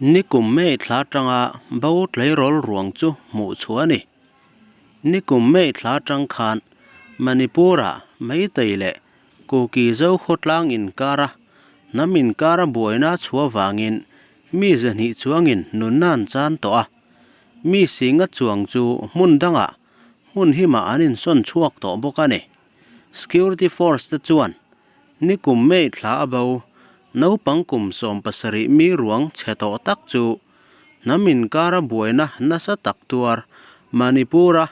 Nikum May thla atanga bo tleirawl ruang chu hmuh chhuah a ni. Nikum May thla atang khan Manipur-ah Meitei leh Kuki Zo khawtlang inkara hnam inkara buaina chhuah vangin mi zahnih chuangin nunna an chan tawh a. Mi singa chuang chu hmun dangah hmun himah an insawn chhuak tawh bawk a ni. Security force te chuan Nikum May thla a bo, naupang kum 70 mi ruang chhe tawh tak chu hnam inkara buaina nasa tak tuar Manipur-a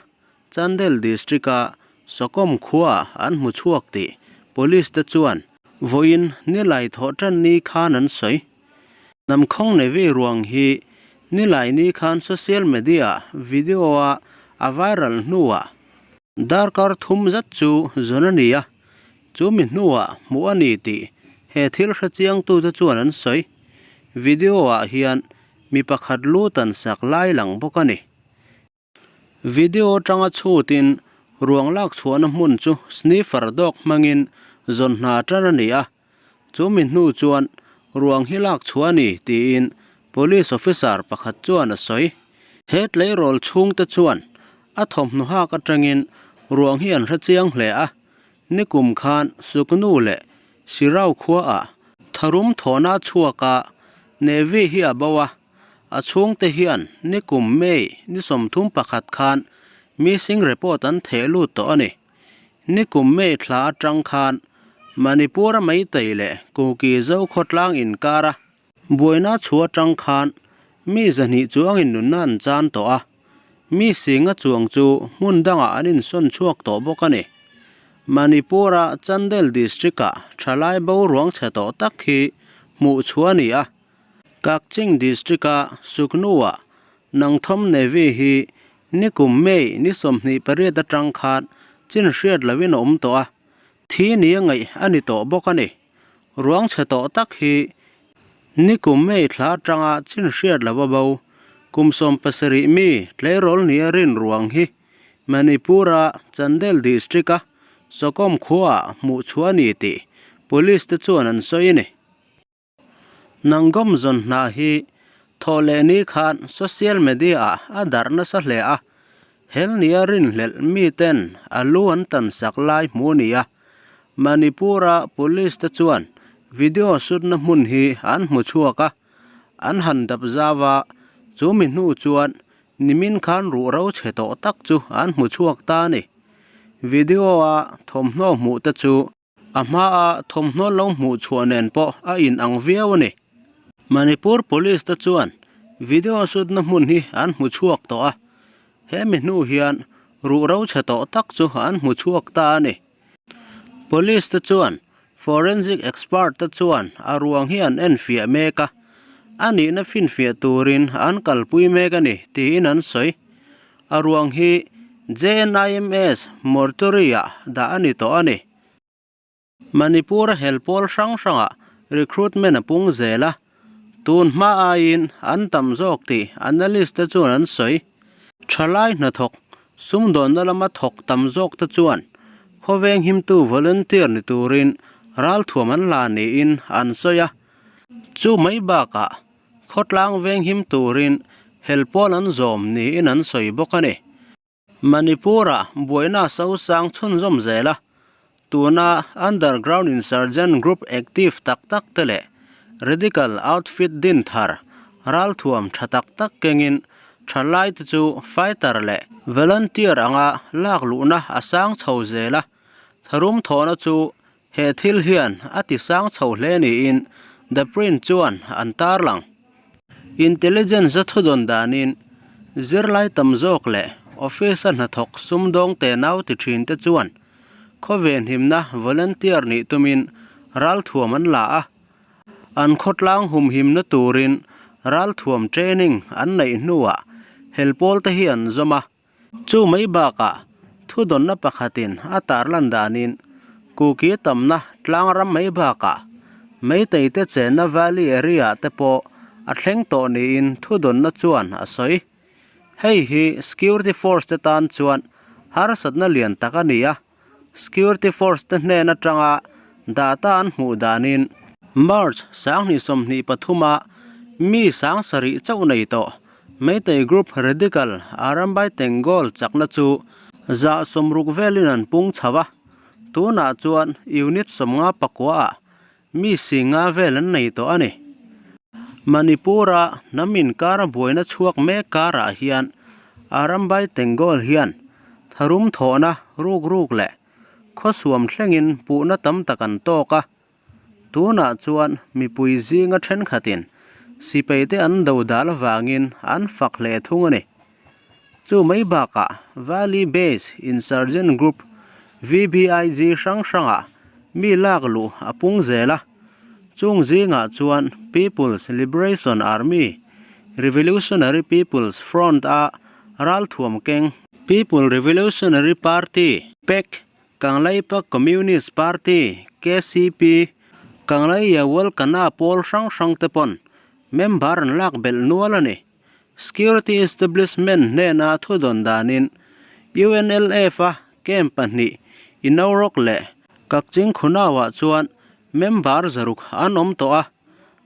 Chandel District-a Sokom khuaah an hmu chhuak tih Police te chuan vawiin nilai thawh tan ni khan an sawi. Hnamkhawng Navy ruang hi nilai ni khan social media video-a a viral hnuah darkar thum zet chu zawn a ni a. Chu mi hnuah hmuh a ni tih he thil hre chiangtute chuan an sawi. Video-ah hian mi pakhat lu tan sak lai lang bawk a ni. Video atanga chhutin ruang lak chhuahna hmun chu sniffer dog hmangin zawn hna tan a ni a. Chu mi hnu chuan ruang hi lak chhuah a ni tiin police officer pakhat chuan a sawi. He tleirawl chhungte chuan a thawmhnaw hak atangin ruang hi an hre chiang hle a. Nikum khan Suknu leh Sirau khuaah tharum thawhna chhuaka Navy hi a bo a, a chhungte hian nikum May ni 31 khan missing report an theh lut tawh a ni. Nikum May thla atang khan Manipur-a Meitei leh Kuki Zo khawtlang inkara Buaina chhu atang khan mi 200 chuangin nunna an chan tawh a, mi singa chuang chu hmun dangah an insawn chhuak tawh bawk a ni. Manipur-a Chandel District-ah thalai bo ruang chhe tawh tak hi hmuh chhuah a ni a, Kakching District-a Suknu-ah Nangthawm Navy hi nikum May ni 28 atang khan chin hriat lohin a awm tawh a, thi nia ngaih a ni tawh bawk a ni. Ruang chhe tawh tak hi nikum May thla atanga chin hriat lo a bo. Kum 70 mi tleirawl nia rin ruang hi Manipur-a Chandel District-a Sokom khuaah hmuh chhuah a ni tih Police te chuan an sawi a ni. Nangawm zawn hna hi thawh leh ni khan social media-ah a darh nasa hle a, hel nia rinhlelh miten a lu an tan sak lai hmu a ni a. Manipur-a police te chuan video shoot-na hmun hi an hmu chhuak a, an han dap zau a, chu mi hnu chuan nimin khan ruhro chhe tawh tak chu an hmu chhuak ta a ni. Video-a thawmhnaw hmuh te chu A hmaa thawmhnaw lo hmuh chhuah nen pawh a in ang viau a ni. Manipur Police te chuan video shoot-na hmun hi an hmu chhuak tawh a, he mi hnu hian ruhro chhe tawh tak chu an hmu chhuak ta a ni. Police te chuan forensic expert te chuan a ruang hi an enfiah mek a, a nihna finfiah turin an kalpui mek a ni tiin an sawi. A ruang hi JNIMS mortuary-ah dah a ni tawh a ni. Manipur-a hel pawl hrang hrangah recruitment a pung zel a, tun hma aiin an tam zawk tih analyst te chuan an sawi. Thalai hnathawk, sumdawnna lama thawk tam zawk te chuan khawveng himtu volunteer ni turin ralthuam an la niin an sawi a, chu mai bakah Khawtlang venghim turin hel pawl an zawm niin an sawi bawk a ni. Manipur-ah buaina sosang chhunzawm zel a, tuna underground insurgent group active tak tak te leh radical outfit din thar ralthuam tha tak tak kengin thalai te chu fighter leh volunteer anga lak luhna a sang chho zel a, tharum thawhna chu He thil hian a ti sang chho hle niin The Print chuan an tarlang. Intelligence a thudawn danin zirlai tam zawk leh office-a hnathawk sumdawng te nau ti thin te chuan khawven himna volunteer nih tumin ralthuam an la a, an khawtlang humhimna turin ralthuam training an neih hnuah helpawl te hi an zawm a. Chu mai bakah thudawnna pakhatin a tarlan danin Kuki tamna tlang ram mai bakah Meitei te chenna valley area te pawh a thleng tawh niin thudawnna chuan a sawi. Hei hi security force te tan chuan harsatna lian tak a ni a, Security force te hnen atanga data an hmuh danin March 2023 a. Mi 7000 chauh nei tawh Meitei group radical Arambai Tenggol chakna chu 60% velin an pung chho a, tunah chuan unit 59 ah mi 50 vel an nei tawh a ni. Manipur-a hnam inkara buaina chhuak mek karah hian Arambai Tenggol hian tharum thawhna ruk ruk leh khawsuam thlengin puhna tam tak an tawk a. Tunah chuan mipui zinga thenkhatin sipaite an do dal avangin an fak hle thung a ni. Chu mai bakah Valley Base Insurgent Group, VBIG, hrang hrangah mi lak luh a pung zel a. Chung zingah chuan People's Liberation Army, Revolutionary People's Front a ralthuam keng, People Revolutionary Party, pek, Kangleipak Communist Party, KCP, Kanglei Yawal Kana pawl hrang hrang te pawn member an lak belh nual a ni. Security establishment hnena thu dawn danin UNLF a camp pahnih Inorok leh Kakching Khunauah chuan member 600 an awm tawh a,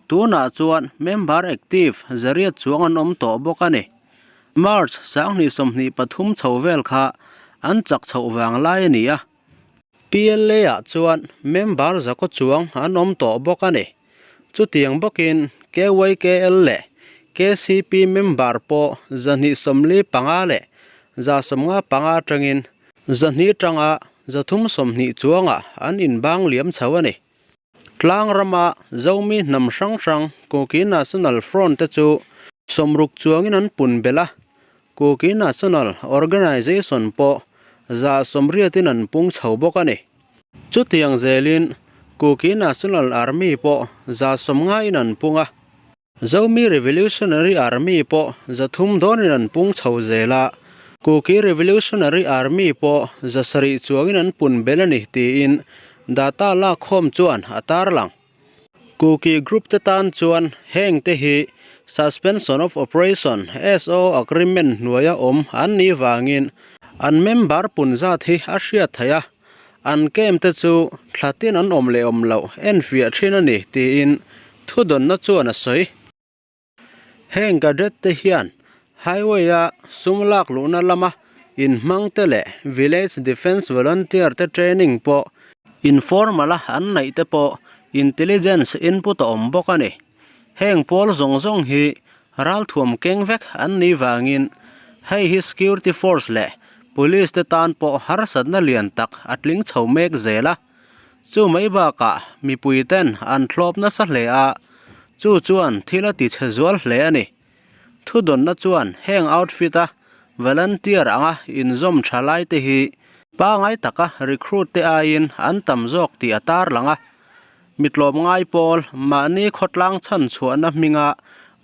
tunah chuan member active 800 chuang an awm tawh bawk a ni. March 2023 chho vel kha an chak chhoh vang lai a ni a. PLA ah chuan member 900 chuang an awm tawh bawk a ni. Chutiang bawkin KYKL leh KCP member pawh 245 leh 155 atangin 200 tanga 320 chuangah an inbang liam chho a ni. Tlang rama Zomi hnam hrang hrang Kuki National Front te chu 60 chuangin an pun belh a, Kuki National Organization pawh 80% an pung chho bawk a ni. Chutiang zelin Kuki National Army pawh 90% in an pung a. Zomi Revolutionary Army pawh 300 dawnin an pung chho zel a, Kuki Revolutionary Army pawh 700 chuangin an pun belh a ni tiin data lakkhawm chuan a tarlang. Kuki group te tan chuan heng te hi Suspension of Operation, SO, agreement hnuaia awm an nih vangin an member pun zat hi a hriat theih a. An camp te chu thla tin an awm leh awm loh enfiah thin a ni tiin thudawnna chuan a sawi. Heng cadet te hian highway a sum lak luhna lama inhmang te leh village defence volunteer te training pawh informal a an neih te pawh intelligence input a awm bawk a ni. Heng pawl zawng zawng hi Ralthuam keng vek an nih vangin hei hi security force leh police te tan pawh harsatna lian tak a tling chho mek zel a. Chu mai bakah mipui ten an thlawp nasa hle a, chu chuan thil a ti chhe zual hle a ni. Thudawnna chuan heng outfit a volunteer anga inzawm tha lai te hi pangai taka recruit te aiin an tam zawk tih a tarlang a. Mi tlawmngai pawl mahni khawtlang chhan chhuahna hminga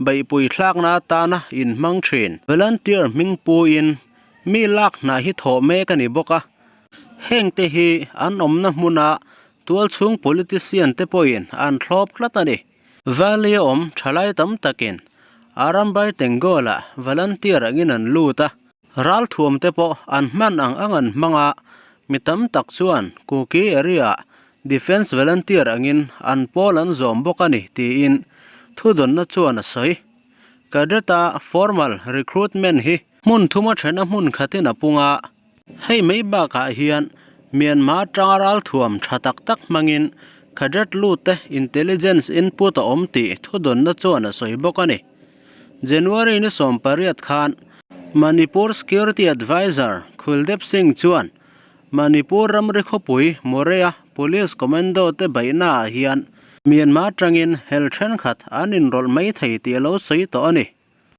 beihpui thlakna atana inhmang thin. Volunteer hming puiin mi lak hna hi thawh mek a ni bawk a. Hengte hi an awmna hmuna tualchhung politician te pawhin an thlawp tlat a ni. Valley a awm thalai tam takin Arambai Tenggol-ah volunteer angin an lut a. Ralthuam te pawh an hman ang ang an hmang a, mi tam tak chuan Kuki area-ah Defence Volunteer angin an pawl an zawm bawk a ni tiin thudawnna chuan a sawi. Cadet-a formal recruitment hi hmun thuma thena hmun khatin a pung a, hei mai bakah hian Myanmar atanga ralthuam tha tak tak hmangin cadet lut te intelligence input a awm tih thudawnna chuan a sawi bawk a ni. January ni 18 khan Manipur Security Adviser Kuldip Singh chuan Manipur ramri khawpui Moreh-a Police Commando te beihnaah hian Myanmar atangin hel thenkhat an inrawlh mai thei tih a lo sawi tawh a ni.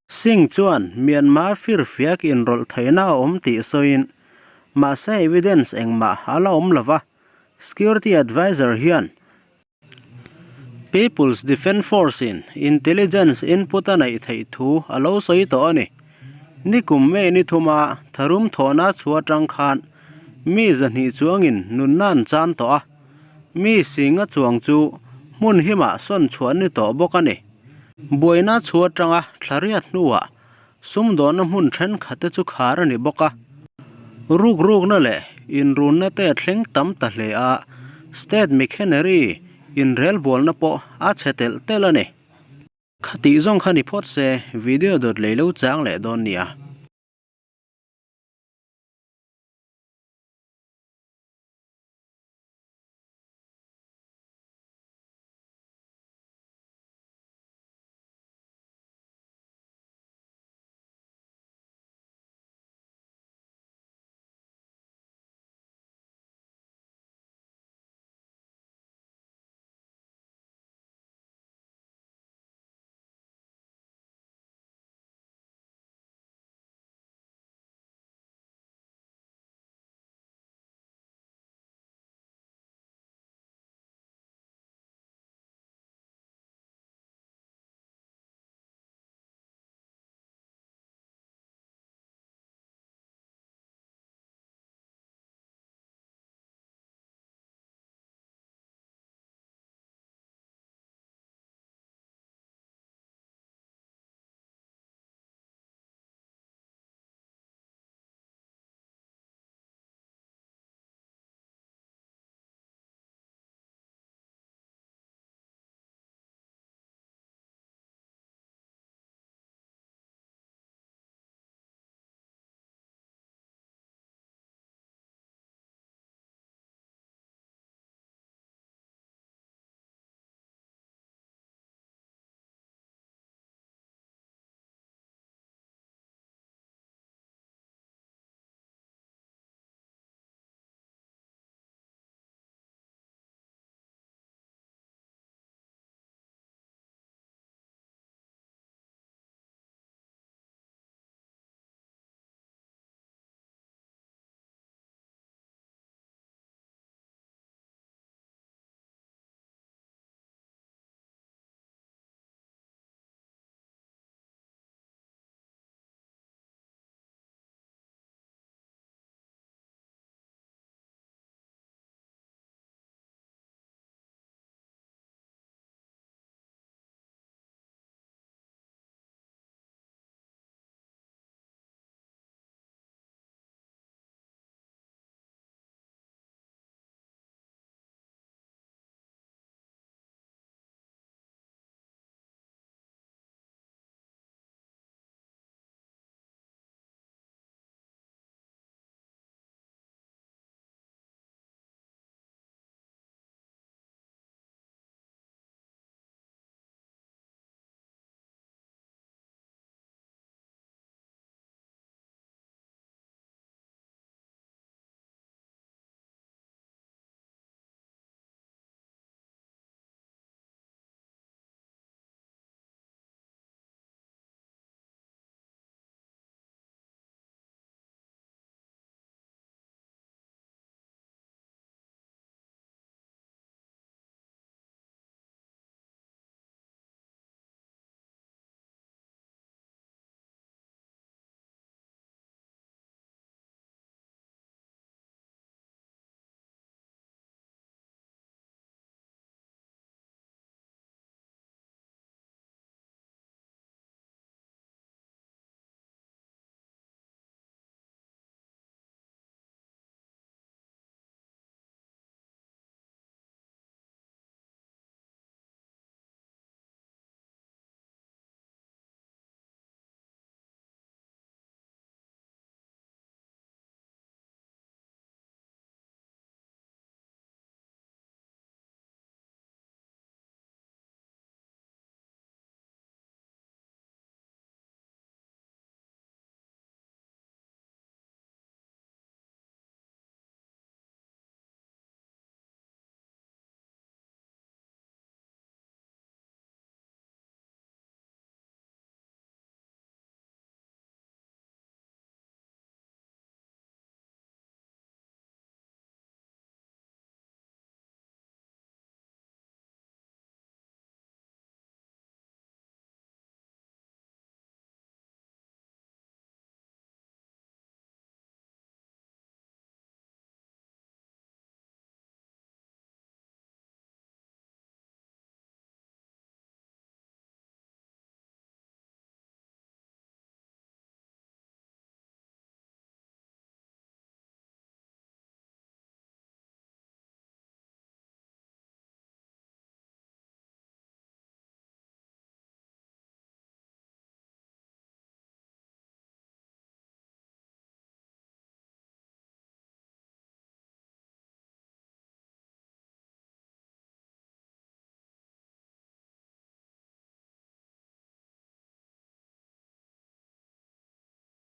Singh chuan Myanmar firfiak inrawlh theihna a awm tih sawiin mahse evidence engmah a la awm lova, Security Adviser hian People's Defence Force in intelligence input a neih theih thu a lo sawi tawh a ni. Nikum May ni thuma tharum thawhna chhuah atang khan mi 200 chuangin nunna an chan tawh a, mi 10 chuang chu hmun himah sawn chhuah ni tawh bawk a ni. Buaina chhuah atanga thla riat hnuah Sumdawnna hmun thenkhat te chu khar a ni bawk a, rukrukna leh inrunna te a thleng tam ta hle a, state machinery inrelbualna pawh a chhe telh telh a ni. Khatih zawng kha ni phawt se, video dawt lei lo chang leh dawn nia.